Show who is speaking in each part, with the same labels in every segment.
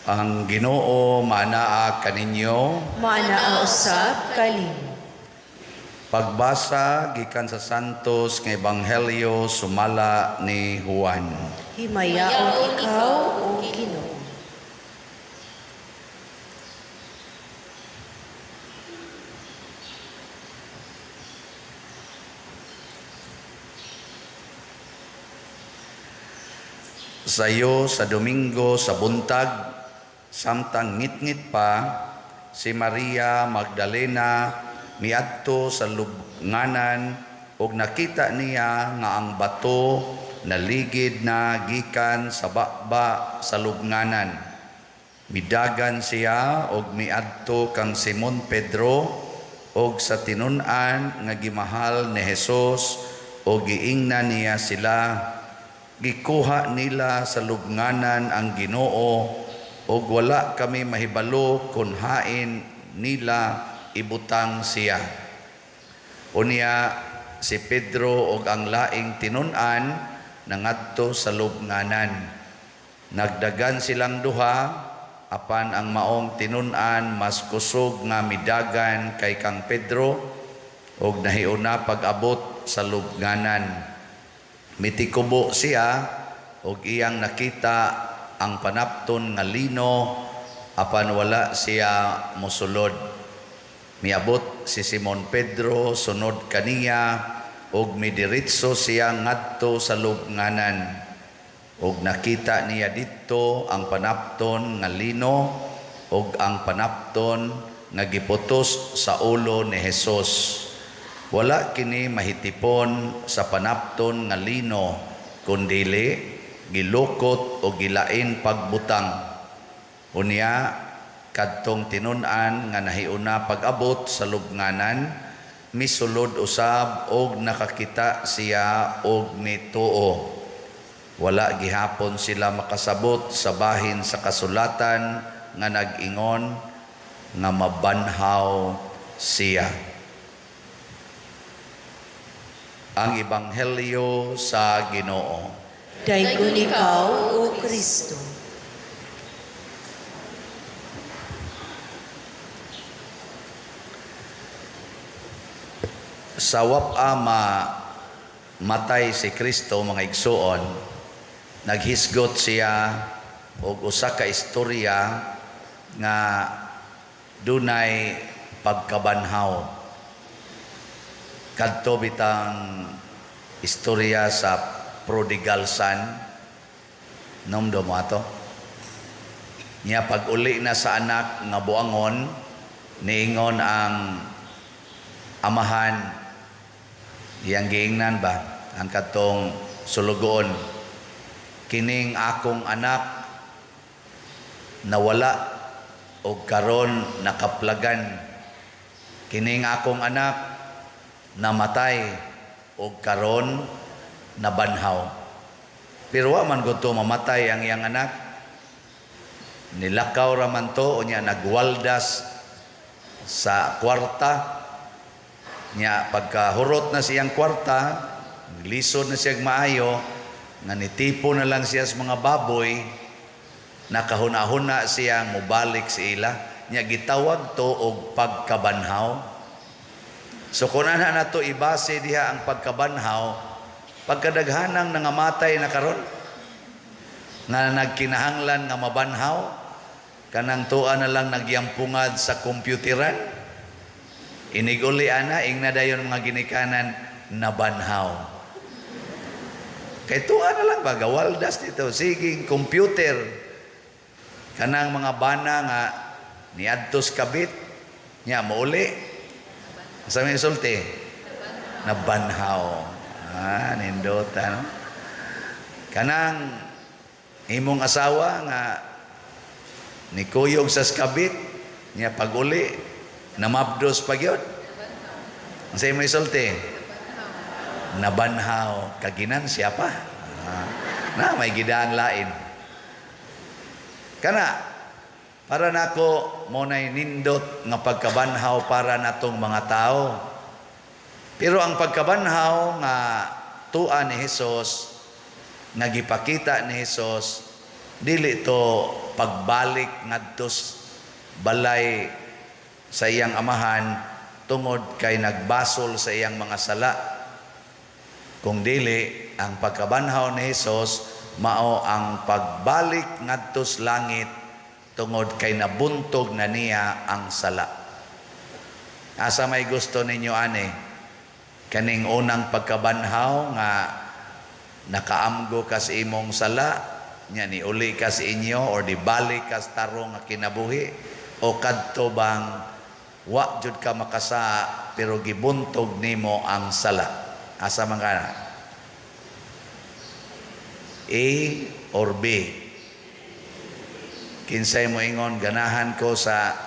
Speaker 1: Ang Ginoo maanaa kaninyo.
Speaker 2: Maanaa usab kanimo.
Speaker 1: Pagbasa gikan sa Santos nga Ebanghelyo sumala ni Juan.
Speaker 2: Himayaon ikaw, O Ginoo.
Speaker 1: Sayo sa Domingo sa buntag, samtang ngitngit pa, si Maria Magdalena miadto sa lubnganan ug nakita niya nga ang bato naligid na gikan sa baba sa lubnganan. Midagan siya og miadto kang Simon Pedro og sa tinun-an nga gimahal ni Jesus og giingnan niya sila, gikuha nila sa lubnganan ang Ginoo og wala kami mahibalo kun hain nila ibutang siya. Unya si Pedro og ang laing tinun-an nangadto sa lubnganan. Nagdagan silang duha, apan ang maong tinun-an mas kusog nga midagan kay kang Pedro og nahiuna pag-abot sa lubnganan. Mitikubo siya og iyang nakita ang panapton nga lino, apan wala siya mosulod. Miabot si Simon Pedro sunod kaniya og midiretso siya ngadto sa lubnganan. Og nakita niya didto ang panapton nga lino og ang panapton nga giputos sa ulo ni Jesus. Wala kini mahitipon sa panapton nga lino, kundili gilukot o gilain pagbutang. Unya kadtong tinun-an nga nahiuna pag-abot sa lubnganan, misulod usab og nakakita siya og mituo. Wala gihapon sila makasabot sa bahin sa kasulatan nga nag-ingon nga mabanhaw siya. Ang Ebanghelyo sa Ginoo.
Speaker 2: Daygon ikaw, O Kristo.
Speaker 1: Sa wapa matay si Kristo, mga igsuon, naghisgot siya og usa ka istorya nga dunay pagkabanhaw. Kadto bitang istorya sa prodigal son, nomdo mo ato. Niya pag-uli na sa anak nga buangon, niingon ang amahan, iyang giingnan ba ang katong sulugoon, kining akong anak nawala og karon nakaplagan, kining akong anak namatay og karon nabanhaw. Pero wa man gud to mamatay ang iyang anak, nilakaw ra man to, unya nagwaldas sa kwarta. Nya pagkahurot na siyang kwarta, lisod na siya maayo, nga nitipo na lang siya sa mga baboy, nakahuna-huna siya mobalik sa ila. Nya gitawag to og pagkabanhaw. So kung ana na to ibase diha ang pagkabanhaw, pagkadaghanang nangamatay na karon, nga nagkinahanglan nga mabanhaw, kanang tuwa na lang nagyampungad sa kompyuteran, iniguli ana, ingna dayon mga ginikanan, nabanhaw. Kay tuwa na lang ba, gawaldas dito, siging computer, kanang mga bana nga niadtos kabit, nya mauli. Sa may sulti, nabanhaw. Ah, nindota, no? Kanang imong asawa nga nikuyog sa skabit, nya pag-uli, namabdos pa gyud. Ang sa imong isulti, nabanhaw. Kaginan siya pa. Ah, na may gidaan lain. Kana, para nako mo nay nindot nga pagkabanhaw para natong mga tao. Pero ang pagkabanhaw nga tua ni Hesus, nga gipakita ni Hesus, dili to Pagbalik ngadto balay sa iyang amahan tungod kay nagbasol sa iyang mga sala. Kung dili, ang pagkabanhaw ni Hesus mao ang pagbalik ngadto sa langit tungod kay nabuntog na niya ang sala. Asa may gusto ninyo ani? Kaning unang pagkabanhaw nga nakaamgo ka sa imong sala, nya ni uli ka sa inyo or di balik ka sa tarong nga kinabuhi, o kadto bang wa jud ka makasa pero gibuntog nimo ang sala? Asa man ka na? A or B? Kinsay mo ingon, "Ganahan ko sa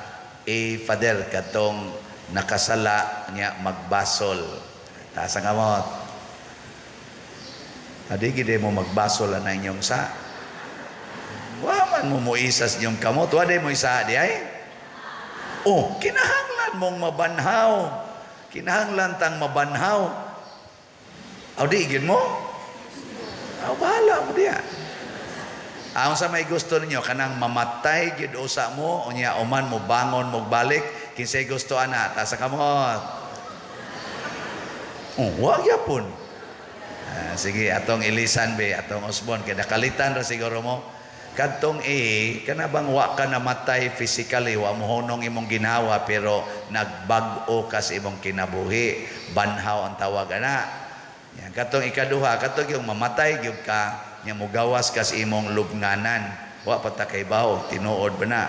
Speaker 1: A, Father, katong nakasala nya magbasol"? Taas ang kamot. Adi gid mo magbasol na inyong sa. Wa man mo moisas inyong kamot. Wa mo isa di ay? Oh, kinahanglan mong mabanhaw. Kinahanglan tang mabanhaw. Aw, di gid mo? Aw, bahala mo diya. Ang sa may gusto ninyo, kanang mamatay gid usa mo, unya uman mo bangon mo balik, kinsay gusto ana? Taas ang kamot. Oh, wa gyapon. Ah, sige, atong ilisan be, atong usbon kay nakalitan ra siguro mo. Kadtong A, kana bang wa ka namatay physically, wa mo hunong imong ginhawa pero nagbag-o ka sa imong kinabuhi. Banhaw ang tawag ana. Yan, katong ikaduha, katong yung mamatay gyud ka, nya mugawas ka sa imong lubnganan. Wa pa ta kay bawo, tinuod ba na?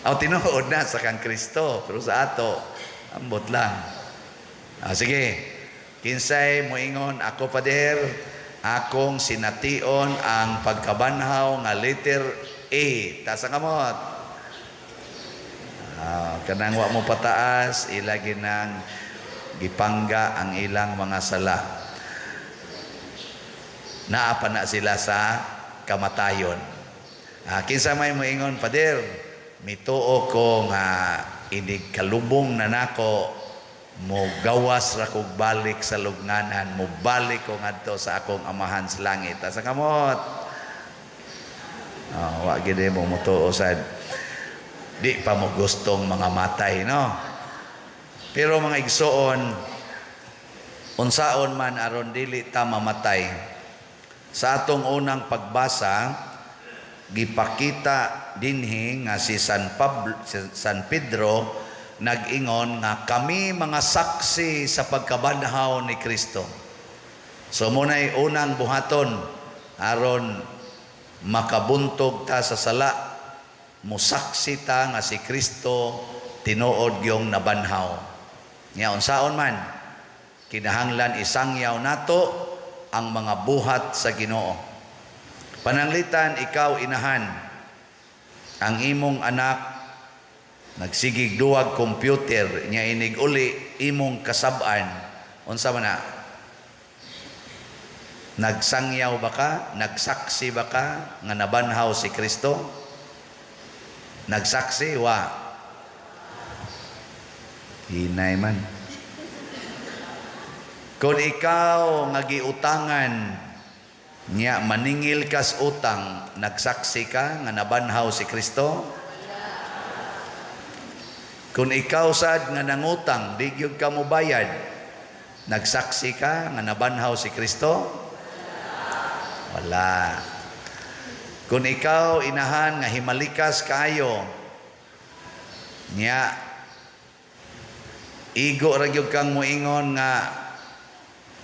Speaker 1: Aw, tinuod na sa kang Kristo, pero sa ato, ambot lang. Ah, sige. Kinsay moingon, "Ako, Pader, akong sination ang pagkabanhaw nga letter A"? Taas ang kamot. Ah, kanang wa mo pataas, ilagi nang gipangga ang ilang mga sala. Naa pa na sila sa kamatayon. Ah, kinsa may moingon, "Pader, mituo ko nga inig kalubong na nako, mo gawas ra kog balik sa lubnganan, mo balik ko ngadto sa akong Amahan sa langit"? Taas ang kamot. Oh, wa gid mo mutuo sad. Di pa mo gustong mga matay, no? Pero mga igsoon, unsaon man aron dili ta mamatay? Sa atong unang pagbasa, gipakita dinhi nga si San Pablo, si San Pedro nag-ingon nga kami mga saksi sa pagkabanhaw ni Kristo. So muna'y unang buhaton aron makabuntog ta sa sala, musaksi ta nga si Kristo tinuod yung nabanhaw. Nya unsaon man? Kinahanglan isangyaw nato ang mga buhat sa Ginoo. Pananglitan ikaw inahan, ang imong anak nagsigig duwag computer, nya inig uli imong kasab-an, unsa man na? Nagsangyaw ba ka? Nagsaksi ba ka nga nabanhaw si Kristo? Nagsaksi wa? Hinay man. Kung ikaw nga giutangan nya maningil kas utang, nagsaksi ka nga nabanhaw si Kristo? Kung ikaw sad nga nangutang, di gyud ka mobayad, nagsaksi ka nga nabanhaw si Kristo? Wala. Kung ikaw inahan nga himalikas kaayo, nya igo ra gyud kang moingon nga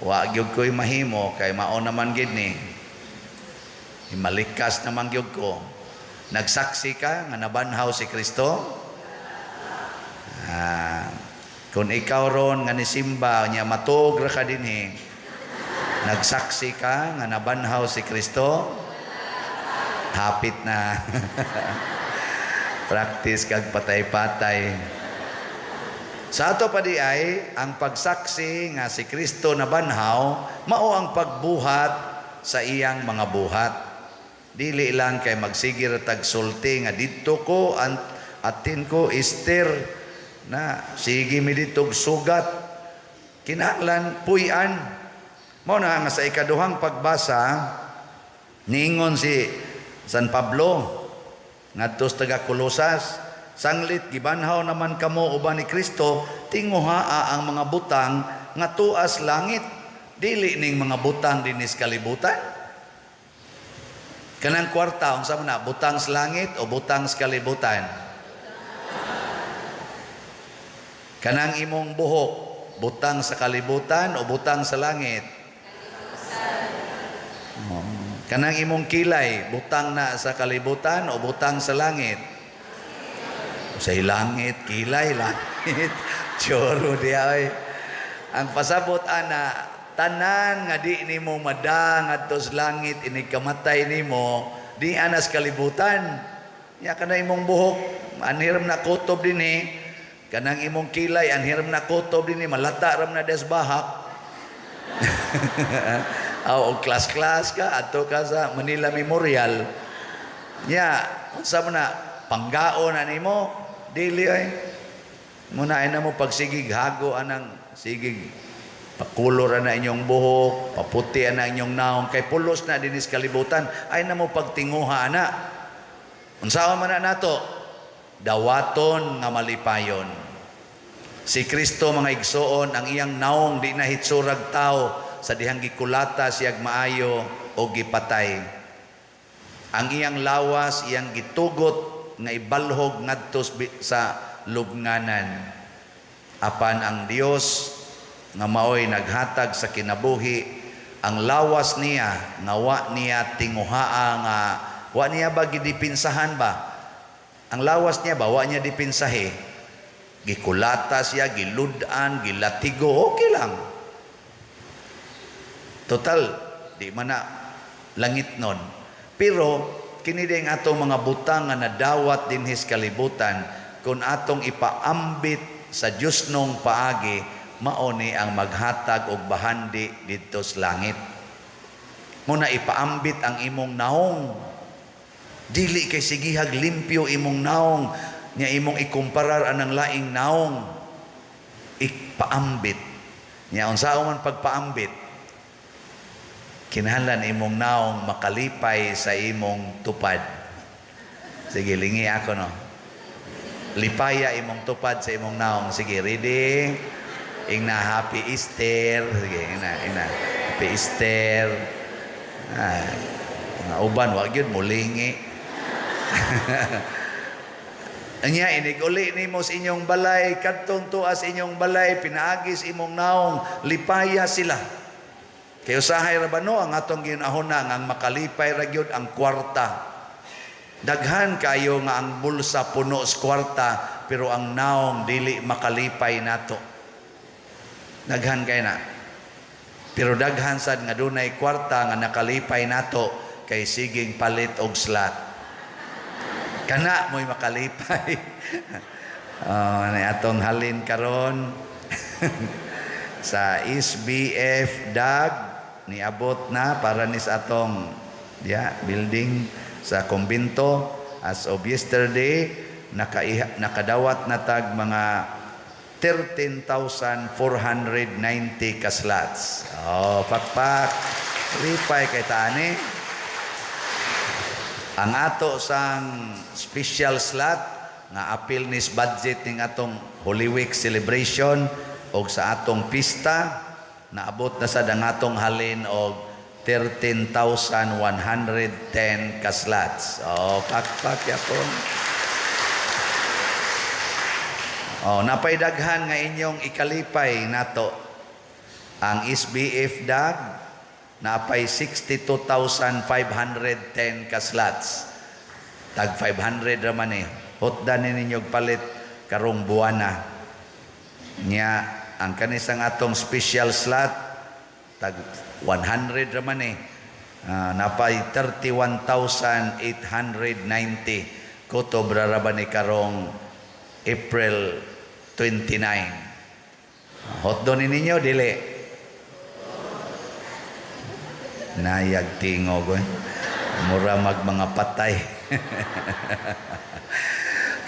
Speaker 1: wa gyud ko'y mahimo kay mao naman gid ni, himalikas naman gyud ko, nagsaksi ka nga nabanhaw si Kristo? Ah, kung ikaw ron nga nisimba nya matug ra ka dinhi, nagsaksi ka nga nabanhaw si Kristo? Hapit na. Practice kag patay-patay. Sa ato pa di ay, ang pagsaksi nga si Kristo nabanhaw, mao ang pagbuhat sa iyang mga buhat. Dili lang kay magsigir tag sulti nga didto ko atin ko Easter na sige mi dito sugat. Kinahanglan puy-an. Mao na nga sa ikaduhang pagbasa, Niingon si San Pablo ngadto sa taga Kolosas, "Sanglit gibanhaw naman kamo uban ni Kristo, tinguhaa ang mga butang nga tuas langit, dili ning mga butang dinis kalibutan." Kanang kwarta, unsa man na, butang sa langit o butang sa kalibutan? Kanang imong buhok, butang sa kalibutan o butang sa langit? Oh. Kanang imong kilay, butang na sa kalibutan o butang sa langit? Sa langit, kilay, langit. Choro di ay. Ang pasabot ana, tanan nga di nimo mada ngadto sa langit inig kamatay nimo, di anas kalibutan. Ya kana imong buhok, anhiram na kutob dinhi, kanang imong kilay, anhiram na kutob dinhi, malata ram na des bahak. Aw, og class-class ka, adto ka sa Manila Memorial. Nya, unsa man na panggaon na nimo, dili ay. Muna ay na mo pagsigig hago anang sigig pakulor na inyong buhok, paputi na inyong naong, kay pulos na dinis kalibutan, ay na mo pagtinguha ana. Unsaon man na nato? Dawaton nga malipayon. Si Kristo, mga igsoon, ang iyang naong di na hitsurag tao sa dihang gikulata siyag maayo o gipatay. Ang iyang lawas iyang gitugot nga ibalhog ngadto sa lubnganan. Apan ang Dios nga maoy naghatag sa kinabuhi, ang lawas niya nga wa niya tinguhaa, nga wa niya ba gidipinsahan ba? Ang lawas niya ba wa niya dipinsahe? Gikulata siya, gilud-an, gilatigo, okay lang. Total, di man na langit nun. Pero kini din atong mga butang nga nadawat dinhis kalibutan, kung atong ipaambit sa Dios nong paagi, mao ni ang maghatag og bahandi didto sa langit. Muna ipaambit ang imong naong. Dili kay sigihag limpyo imong naong nya imong ikumparar anang laing naong. Ipaambit. Nya unsaon man pagpaambit? Kinahanglan imong naong makalipay sa imong tupad. Sige, lingi ako, no. Lipaya imong tupad sa imong naong. Sige, ready? Ingna, "Happy Easter." Sige, ingna, ingna. "Happy Easter." Ah, mga uban, wag yun, mulingi. Anya, inig uli nimo sa inyong balay, kadtong tuas inyong balay, pinaagis imong naong, lipaya sila. Kay usahay ra ba no, ang atong ginahuna nga ang makalipay ra gyud ang kwarta. Daghan kayo nga ang bulsa puno sa kwarta, pero ang naong dili makalipay nato. Daghan kay na. Pero daghan sad nga dunay kwarta nga nakalipay nato kay siging palit og slot. Kana mo'y makalipay. Oh, na atong halin karon sa SBF DAG, niabot na para ni sa atong ya building sa kumbento. As of yesterday, nakadawat na tag mga 13,490 ka slots. Oh, pakpak. Lipay kay taani. Ang ato sang special slot nga apil nis budget ning atong Holy Week celebration og sa atong pista, naabot na sad ang atong halin og 13,110 ka slots. Oh, pakpak yapon. Oh, napay daghan nga inyong ikalipay nato. Ang SBF DAG napay 62,510 ka slots. Tag 500 ra man eh. Hotdan ni ninyo og palit karong buwana. Nya ang kanisang atong special slot tag 100 ra man eh. Napay 31,890 kutob ra ba ni karong April 29. Hotdo ni ninyo dili. Nayag tingog eh. Mura mag mga patay.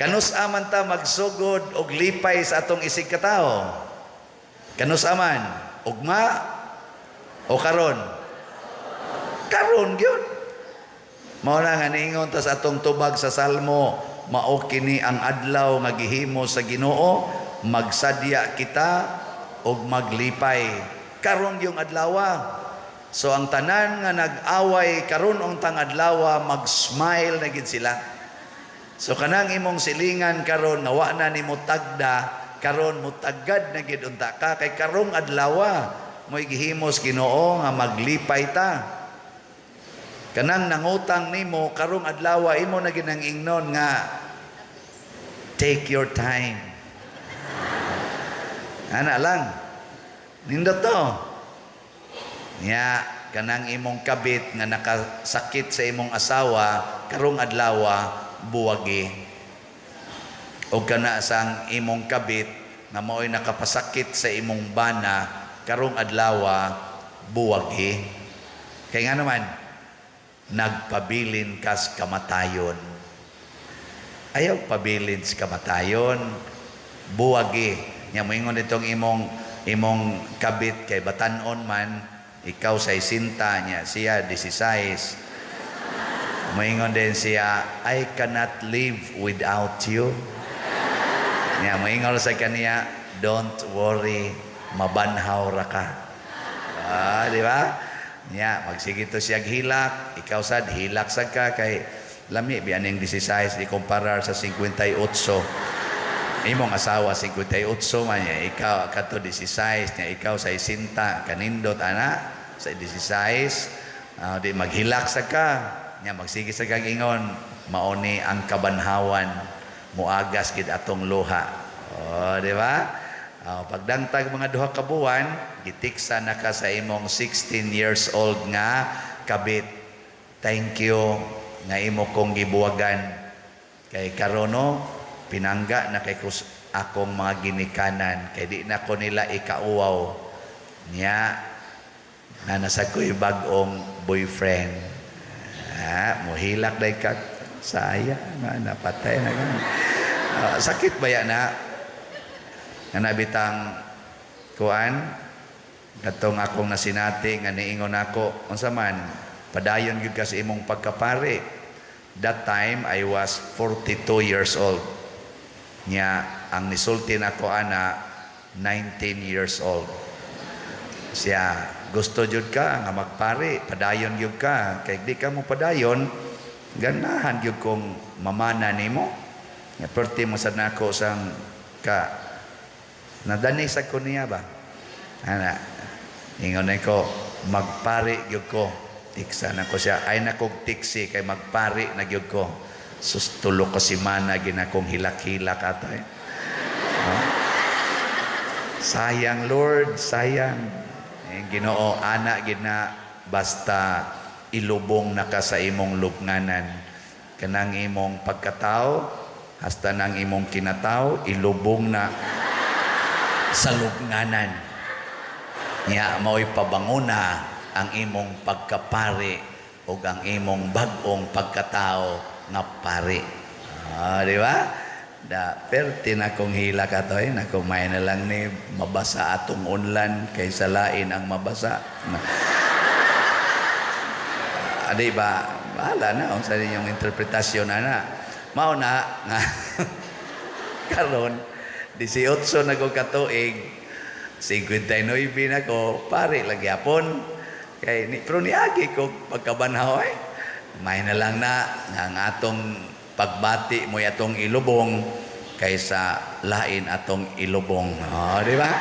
Speaker 1: Kanus aman ta magsugod og lipay sa atong isig katao? Kanus aman? Ugma o karon? Karon gyud. Mao na nga niingon ta sa atong tubag sa Salmo, "Mao kini ang adlaw nga gihimo sa Ginoo, magsadya kita ug maglipay." Karon yung adlawa. So ang tanan nga nag-away karon untang adlawa, mag-smile na gid sila. So kanang imong silingan karon nga wa na nimo tagda, karon mutagad na gid unta ka kay karong adlawa mo'y gihimos Ginoo nga maglipay ta. Kanang nangutang nimo, karong adlawa imo na ginang ingnon nga, "Take your time." Ana lang. Nindot to. Nya kanang imong kabit nga nakasakit sa imong asawa, karong adlawa buwagi. O kana sang imong kabit nga mao'y nakapasakit sa imong bana, karong adlawa buwagi. Kay nga naman nagpabilin kas kamatayon. Ayaw pabilin sa kamatayon. Buwagi. Nya moingon itong imong kabit kay batanon man, ikaw sa 60 niya, siya 16. Moingon din siya, "I cannot live without you." Nya moingon sa kaniya, "Don't worry, mabanhaw ra ka." Ah, di ba? Nya magsige to siya hilak, ikaw sad hilak sad ka kay lami biya ning 16 ikumparar sa 58. Imong asawa 58 man niya, ikaw kato 16 niya, ikaw sa 60, kanindot ana sa 16. Ah, di maghilak sa ka niya, magsige sa kag ingon, "Mao ni ang kabanhawan, muagas gid atong luha." Oh, di ba? Ah, pagdangtag mga 2 ka buwan, gitiksa na ka sa imong 16 years old nga kabit. "Thank you nga imo kong gibuwagan. Kay karono, pinangga na kay kus akong mga ginikanan. Kay di na ko nila ikauwaw. Nya, na nasa ko'y bag-ong boyfriend." Ah, muhilak day ka. Sayang, na, napatay na ka. Ah, sakit ba yan na? Nga nabitang kuan katong akong nasinati nga niingon ako, "Unsa man, padayon gyud ka sa imong pagkapari." That time I was 42 years old. Nya ang nisulti nako ana 19 years old. Siya, "Gusto jud ka nga magpari, padayon gyud ka. Kay di ka mo padayon, ganahan gyud kong mamana nimo." Nya perti mo sad nako sang ka nadani sa ko niya ba. Ana, ingon ko, "Magpari gyud ko." Tiksa na ko siya. Ay na kog tiksi kay magpari na gyud ko. Sus, 3 ka semana ginakong hilak-hilak ato eh. No? Sayang, Lord, sayang. Eh, Ginoo, ana gid na basta ilubong na ka sa imong lubnganan. Kanang imong pagkatao, hasta nang imong kinatao, ilubong na sa lubnganan. Nya mao'y pabanguna ang imong pagkapari ug ang imong bag-ong pagkatao nga pari. Ah, di ba? Da perti na kong hila ka to eh, nako may na lang ni mabasa atong unlan kaysa lain ang mabasa. Na. Ah, di ba? Bahala na unsa ninyong interpretasyon ana. Mao na nga karon 18 na ko katuig, 59 na ko, pare lang gyapon. Kay ni, pero niagi ko pagkabanhaw eh. May na lang na nga ang atong pagbati mo atong ilubong kaysa lain atong ilubong. Oh, di ba?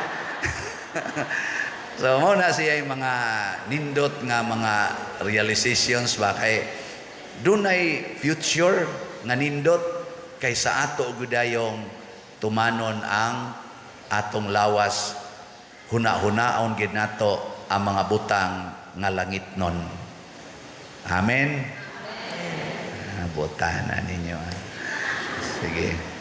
Speaker 1: So mo na siya yung mga nindot nga mga realizations ba kay dunay future nga nindot kaysa ato gudayong tumanon ang atong lawas, huna-hunaon gid nato ang mga butang nga langit nun. Amen. Ah, buta na ninyo. Ah. Sige.